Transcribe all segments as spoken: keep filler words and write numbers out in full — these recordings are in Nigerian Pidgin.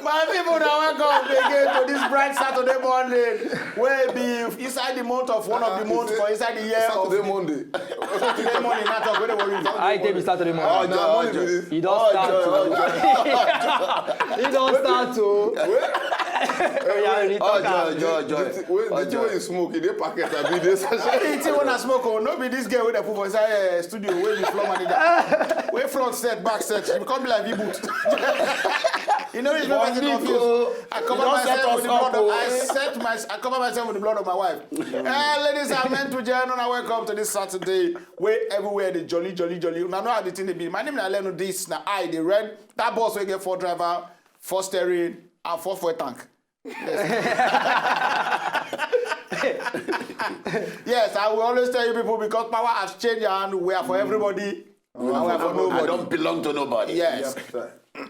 My people, now welcome again to this bright Saturday morning. Wey be inside the month of one of the months for inside the year of Saturday, Monday. Saturday morning, not talk, wey dey worry you. I take be Saturday morning. Oh, joy, joy. E don start o. E don start o. Oya, really talk am. Joy, joy, joy. The thing wey you smoke, e dey packet, abi dey sachet? The thing wey I smoke o, no be this girl wey dey put for inside, eh, studio, wey be floor manager. Wey front set, back set, she come be like V-boot. You know, it's not confused. I cover myself with the blood of, I set my, I cover myself with the blood of my wife. Eh, ladies and gentlemen, una welcome to this Saturday. Wey everywhere dey jolly, jolly, jolly. Una know how the thing dey be. My name na Lenu. This na I, the red. That boss wey get four driver, four steering, and four fuel tank. Yes. Yes, I will always tell you people, because power has changed and we are for everybody. And we are for nobody. I don't belong to nobody. Yes.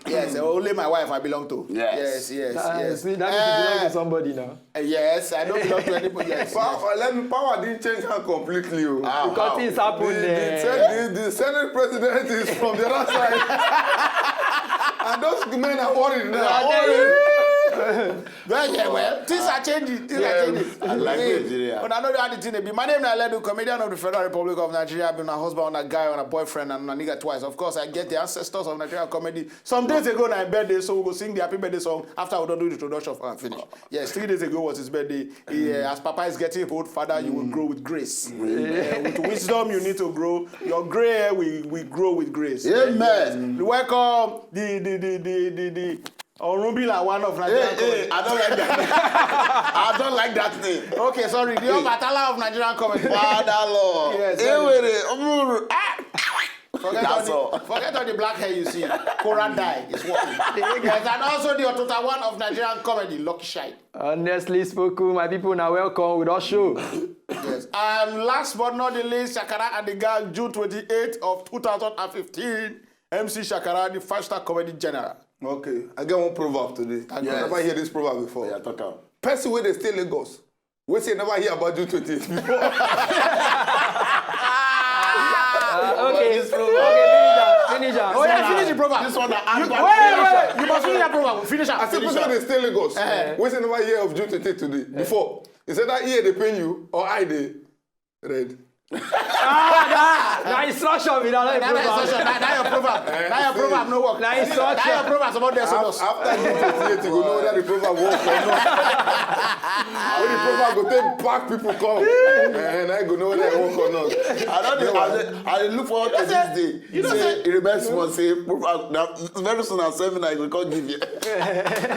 Yes, only my wife I belong to. Yes. Yes, yes, yes. That means you belong to somebody now. Eh, yes, I don't belong to anybody. Yes, yes. Power, let me, power didn't change hand completely o. Because things happen there. The, the, the Senate president is from the other side. And those men are worried now. Well, yeah, well, things are changing. Things are changing. I like Nigeria. Una know how the thing dey be. My name na Ledu, comedian of the Federal Republic of Nigeria. I've been a husband, a guy, and a boyfriend, and a nigga twice. Of course, I get the ancestors of Nigerian comedy. Some days ago, na my birthday, so we go sing the happy birthday song after we don do the introduction and finish. Yes, three days ago was his birthday. He, uh, as Papa is getting old, Father, you will grow with grace. Uh, with wisdom, you need to grow. Your gray hair will, will grow with grace. Amen. Welcome the the the the the, the Orunbila one of Nigeria. Hey, hey, I don't like that. I don't like that name. Okay, sorry. The Obatala of Nigerian comedy. Father Lord. Yes, sorry. Ewere, Omuru. Ah! Forget all the, forget all the black hair you see. Coral dye is working. Yes, and also the Otuta one of Nigerian comedy, Lucky Shine. Honestly spoken, my people, now welcome with our show. Yes. And last but not the least, Shakara and the Gang, June twenty-eighth of two thousand fifteen. M C Shakara, the five-star comedy general. Okay, I get one proverb today. Thank God. Yes. Never hear this proverb before. Yeah, talk am. Person wey dey stay Lagos, wey say never hear about June twenty-eighth before. Uh, okay. This proverb. Okay, finish am. Finish am. Oh, yeah, finish the proverb. This one, you, wait, wait, wait. You must finish that proverb. Finish am. I say person wey dey stay Lagos, wey say never hear of June twenty-eighth today, before. He said that ear dey pain you or eye dey red. Ah, that, that instruction be that, that instruction. That, that your proverb. That your proverb no work. That instruction. That your proverb about the Exodus. After June twenty-eighth, you go know whether the proverb work or not. When the proverb go take pack people come, and I go know whether it work or not. I don't know. I dey, I dey look forward to this day. You know say, say, it remains small. Say, proverb, now, very soon, na seminar I go come give you. You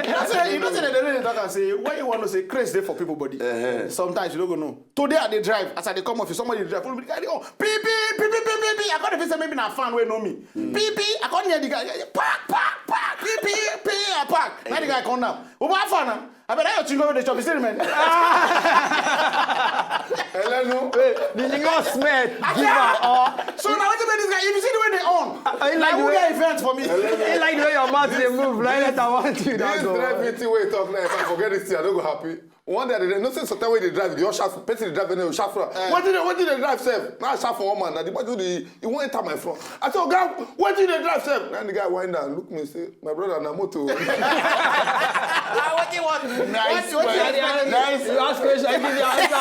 know say, you know say they dey really talk and say, when you want to say, craze dey for people body. Sometimes you don't go know. Today I dey drive, as I dey come office, somebody dey drive, follow me, the guy dey on, beep, beep, beep, beep, beep, beep, beep. I come dey feel say maybe na fan wey know me. Beep, beep. I come near the guy, park, park, park, beep, beep, beep, I park. Now the guy come down. Oba, how far now? I bet that your chingo wey dey chop, you still remain. Hello, no. Wait, the chingo smell. Give am all. So now wetin make this guy, if you see the way they on, I like the way event for me. I like the way your mouth dey move. Like that I want you. That this go. Drive me thing wey talk now. If I forget this thing, I don't go happy. One day, I dey, no say sometimes wey dey drive, the usher, person dey drive, and they shout for am. Wetin dey, wetin dey drive sef? Now I shout for one man. Now the boy do the, he won't enter my front. I say, "Oga, wetin dey drive sef?" Now the guy wind down, look me, say, "My brother, na motor." Ah, wetin you want? Nice. What, what you expect? Nice. You ask question, I give you answer.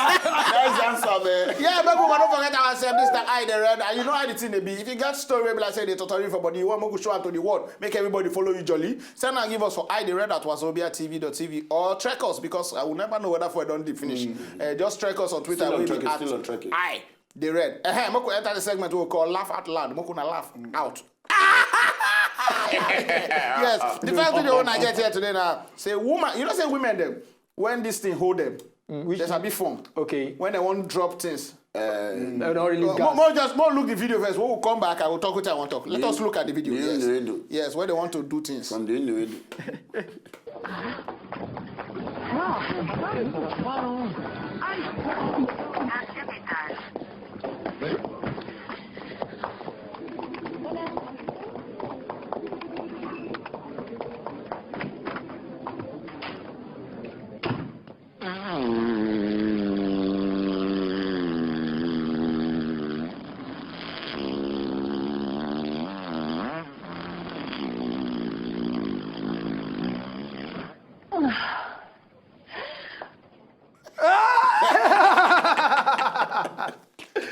Nice answer, man. Yeah, make we no forget ourselves. This na I, the red, and you know how the thing dey be. If you get story wey be like say dey totori for body, you want make we show am to the world, make everybody follow you jolly. Send and give us for I the red at wazobia T V dot T V or track us, because I will never know whether for don dey finish. Uh, just track us on Twitter. Still on Trekkie, still on Trekkie. I the red. Uh-huh, make we enter the segment we call Laugh Out Loud. Make una laugh out. Yes, the first video wey I get here today now. Say woman, you know say women dem, when this thing hold them, mm, which they sabi fun. Okay. When they want drop things. Uh, no, no, really. More, more just more look the video first. When we come back, I will talk with you. I want talk. Let us look at the video. Yes. Yes, where they want to do things. From the innuendo.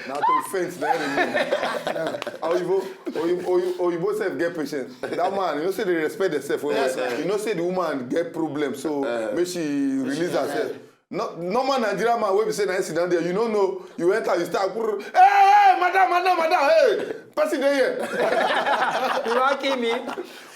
Na to faint na im remain. Oyibo, oyibo, oyibo, oyibo sef get patience. That man, you know say they respect themselves well well. You know say the woman get problem, so make she release herself. No, normal Nigerian man wey be say na him sit down there, you no know, you enter, you start, "Hey, madam, madam, madam, hey, person dey here." You wan kill me?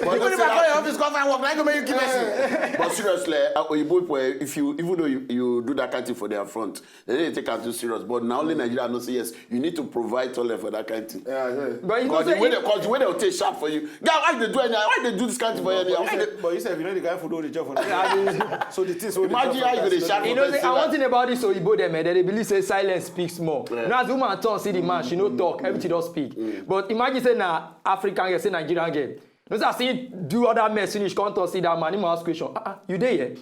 But even if I call your office, come find work, na go make you kill person. But seriously, uh, Oyibo people, eh, if you, even though you, you do that kind of thing for their front, they dey take am too serious. But na only Nigeria know say yes, you need to provide toilet for that kind of thing. Yeah, yeah. But you know, because the way they, because the way they take sharp for you, guy, why they do anyhow? Why they do this kind of thing for you anyhow? But you sef, you know the kind of food wey dey chop for Nigeria. So the things wey dey chop for Nigeria, you know, say, I want thing about this Oyibo dem, eh, they believe say silence speaks more. Yeah. Now as the woman turn see the man, she no talk, everything don speak. But imagine say na African girl, say Nigerian girl. No, sir, see, do other mess finish, come to see that man, he must ask question. Ah, ah, you dey here?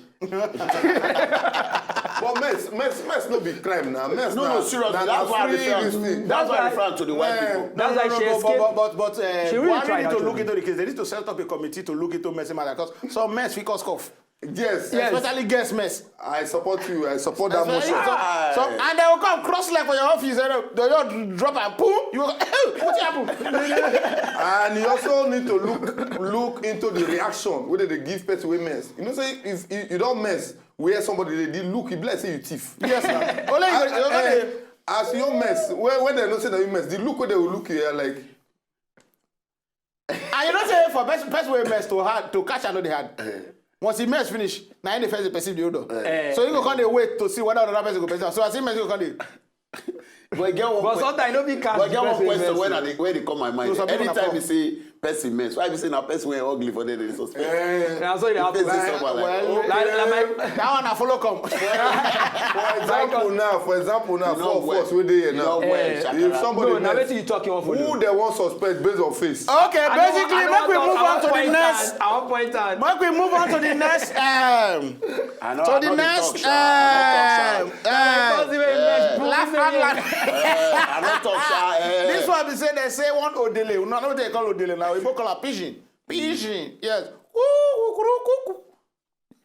But mess, mess, mess no be crime now. Mess no, no, seriously. That's why I refer to the white people. That's why she escaped. But, but, but, uh, she really tried, need to look into the case. They need to set up a committee to look into mess matter, 'cause some mess fit cause cough. Yes. Yes. Especially guest mess. I support you. I support that motion. So, so, and they will come cross leg for your office. They don't, they don't drop and pull. You go, "What happened?" And you also need to look, look into the reaction wey they give person wey mess. You know, say if you, you don't mess, where somebody they, they look, it be like say you thief. Yes, sir. Only you go, you go dey, as you mess, when, when they know say that you mess, the look wey they will look you are like, and you know say for person, person wey mess to hard, to catch another hard. Once he mess finish, na him the first person dey hold on. So you go come dey wait to see whether another person go person. So as he mess, you go come dey. But get one, but sometimes you no fit catch. But get one question wey dey, wey dey come my mind. Anytime you say person mess, why you say na person wey ugly for there dey suspect? Na so e dey happen. Well, like, like my, that one I follow come. For example now, for example now, four of us wey dey here now. If somebody mess, na wetin you talk, you wan follow. Who they wan suspect based on face? Okay, basically, make we move on to the next. I wan point out. Make we move on to the next. Um, to the next. Um, laugh out loud. I no talk, sha. This one be say they say one odele. No, no, they call odele now. We call a pigeon. Pigeon. Yes. Woo, woo, woo, woo, woo.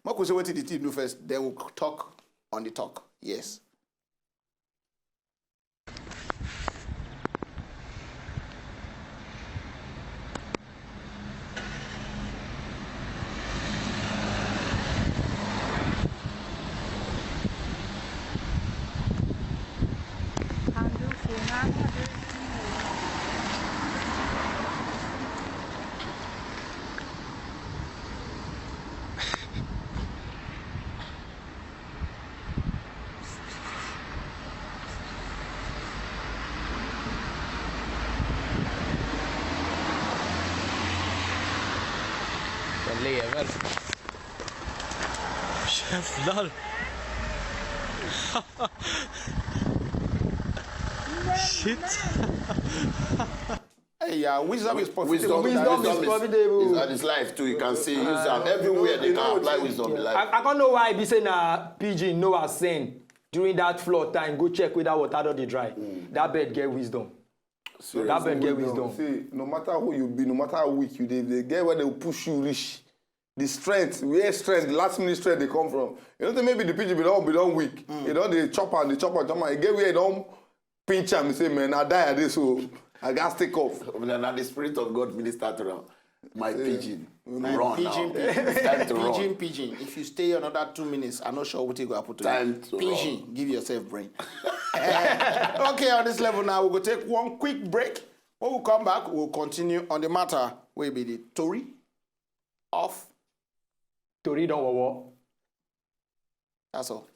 Make we see wetin the thing do first. Then we talk on the talk. Yes. Lever. Chef, lol. Shit. Hey, yeah, wisdom is profitable. Wisdom is profitable. Is, and it's life too. You can see, use them everywhere. They can apply wisdom in life. I, I don't know why be say na pigeon Noah send during that flood time. Go check whether water don dey dry. That bird get wisdom. That bird get wisdom. See, no matter who you be, no matter how weak you dey, they get where they will push you reach. The strength, where strength, last minute strength they come from. You know, say maybe the pigeon be don, be don weak. You know, they chop and they chop and chop and e get where e don pinch am, say, "Man, I die at this, so I gats take off." Na, na the spirit of God minister to am. My pigeon, run now. It's time to run. Pigeon, pigeon. If you stay another two minutes, I'm not sure what will happen to you. Time to run. Pigeon, give yourself brain. Okay, on this level now, we go take one quick break. When we come back, we'll continue on the matter wey be the tori of tori don wowo. That's all.